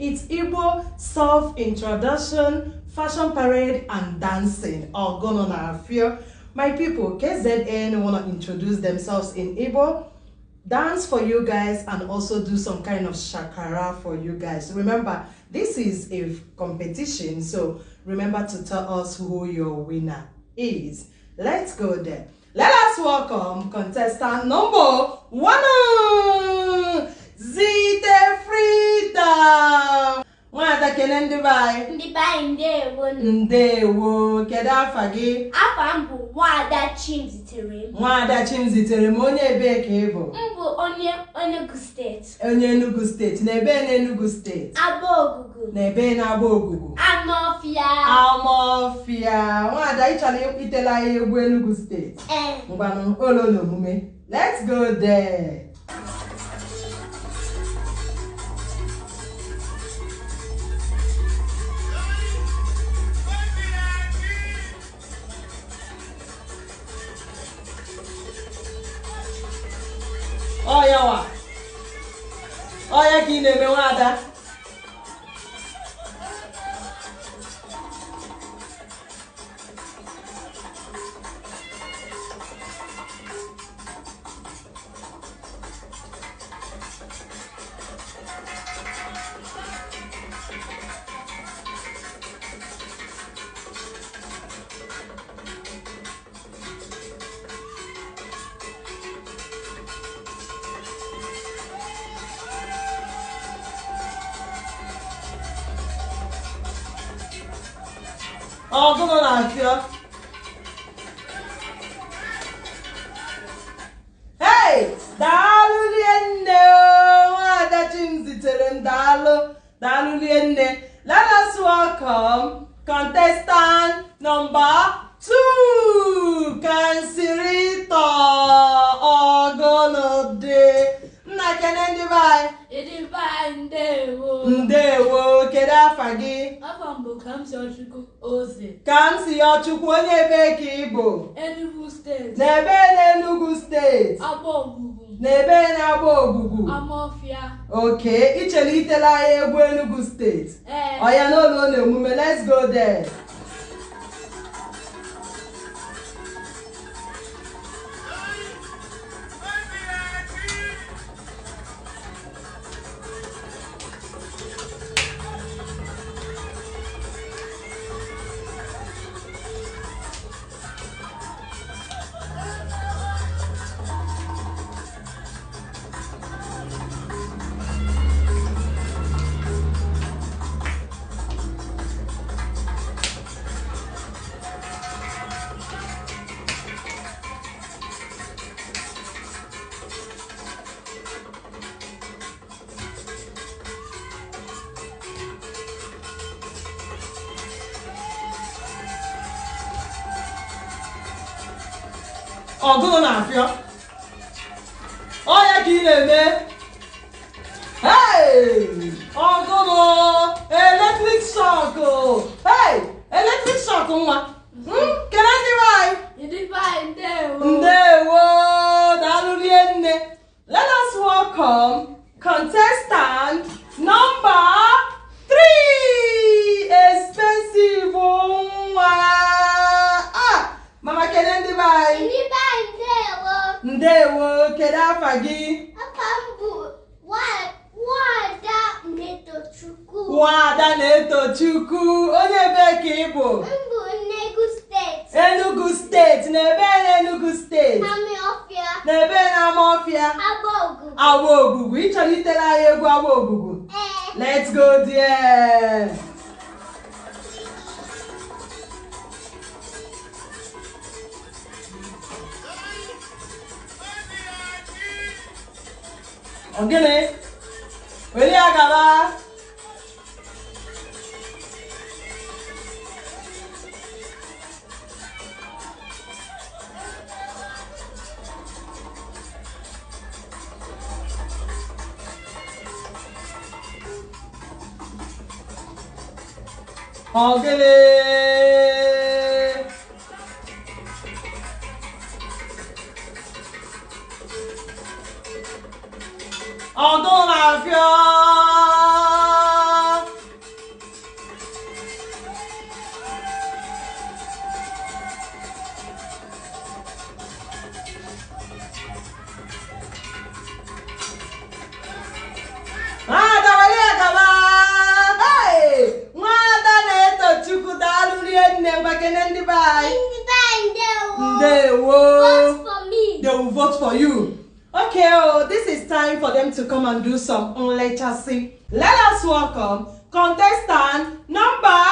It's Igbo self-introduction, fashion parade, and dancing. Ogono na afio. My people, KZN wanna introduce themselves in Igbo, dance for you guys, and also do some kind of shakara for you guys. Remember, this is a competition, so remember to tell us who your winner is. Let's go there. Let us welcome contestant number 1, Zite Freedom. Nwada, kele ndị be anyị. Ndị be anyị, ndewo. Ndewo. Kedu afa gị? Afa m bụ Nwada Chimzitere m. Nwada Chimzitere m, onye ebee ka ị bụ? M bụ onye Enugu Steeti. Onye Enugu Steeti. Na ebe na Enugu Steeti? Aba Ogugu. Na ebe na-agba Ogugu? Amawbia. Amawbia. Nwada, ị chọrọ itela anyị egwu Enugu Steeti? Ee. Ngwanụ, olo na omume. Let's go there. Ọya wa ọya ka ị na-eme, nwada. Ọgụnụ na-afịọ. Hey, daalụ nne, nwada Chimzitere m, daalụ, daalụ nne. Let us welcome contestant number 2, Kansirito Ọgụnụdị. Nna, kene ndị be anyị. Ndị be anyị, ndewo. Ndewo. Kedu afa gị? Afa m bụ Kamsiyochukwu Oze. Kamsiyochukwu, onye ebe ka ị bụ? Enugu Steeti. N'ebe na Enugu Steeti? Agba Ogugu. N'ebe na-agba Ogugu? Amawbia. Okay, ichere itela anyị egwu Enugu Steeti? Ee. Ọya, n'ụlọ na omume. Let's go there. Ọgụnụ na-afịọ. Ọya ka ị na-eme. Hey! Ọgụnụ electric shock! Hey! Electric shock nwa. Kele ndị be anyị. Ndị be anyị, ndewo. Ndewo, daalụ rie nne. Let us welcome contestant number 3, Expensive nwa. Ah, mama, kele ndị be anyị. Ndị be anyị, ndewo. Ndewo. Kedu afa gị? Afa m bụ Nwada Netochukwu. Nwada Na-etochukwu, onye ebe ka ị bụ? M bụ Enugu Steeti. Enugu Steeti. Na ebe na Enugu Steeti? Amawbia. Na ebe na Amawbia? Agba Ogugu. Agba Ogugu. Ị chọrọ itere anyị egwu Agba Ogugu? Ee. Let's go there. Ọ gịnị? Were ya gaba. Ọ gịnị? Ọdụ na-afịọ. kene ndị be anyị. Ndị be anyị ndewo. Ndewo. Vote for me. They will vote for you. Okay, oh, this is time for them to come and do some nlechasi. Let us welcome contestant number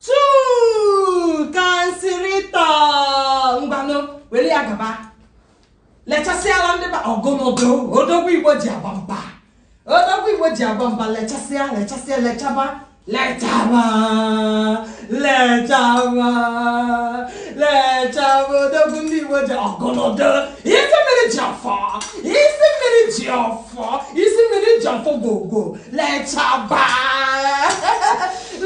2, Kansirito. Ngwanu, weli ya gaba. Lechasịala ndị ba ọgụnụdụ odogwu Igbo ji agba mba. Odogwu Igbo ji agba mba lechasịa lechasịa lechaba lechaba lechaba lechaba odogwu ndị Igbo ji ọgụnụdụ isi mmiri ji ọfọ isi mmiri ji ọfọ isi mmiri ji ọfọ gogo lechaba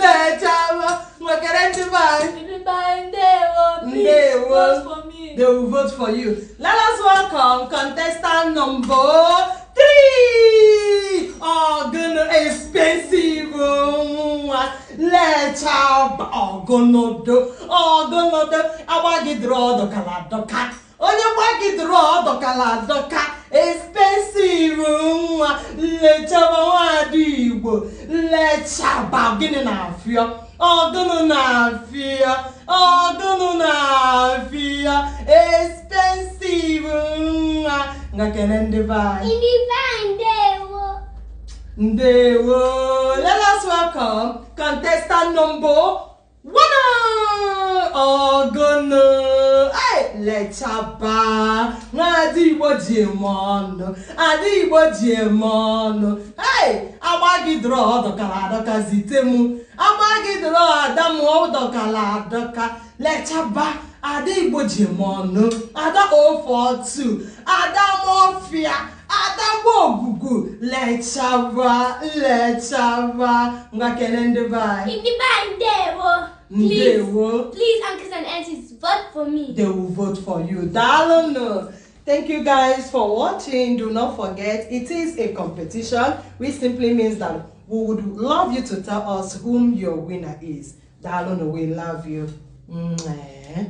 lechaba nwekere ndị be anyị. Ndị be anyị ndewo. Please Ndewo. vote for me. They will vote for you. Let us welcome contestant number 3. Ọgụnụ expensive nwa lechaba ọgụnụdo ọgụnụdo agbagidere ọdọkala adọka onye gbagidere ọdọkala adọka expensive nwa lechaba nwaada Igbo lechaba gịnị na-afịọ ọgụnụ na-afịọ ọgụnụ na-afịọ expensive nwa ngakene ndị be anyị. Ndị be anyị ndewo. Ndewo. Let us welcome contestant number 1. Ọgụnụ. Hey, lechaba. Nwaada Igbo ji eme ọnụ. Ada Igbo ji eme ọnụ. Hey, agbagidere ọdọkara adọka zite mụ. Agbagidere ada m ọdọkara adọka. Lechaba. Ada Igbo ji eme ọnụ. Ada 042. Ada Mọfịa. Ada Ogwugwu lechaba lechaba ngwa kene ndị be anyị. Ndị be anyị ndewo. Please, Ndewo. please, uncles and aunties, vote for me. They will vote for you. Daalụnụ. Thank you guys for watching. Do not forget, it is a competition, which simply means that we would love you to tell us whom your winner is. Daalụnụ, we love you. Mwah.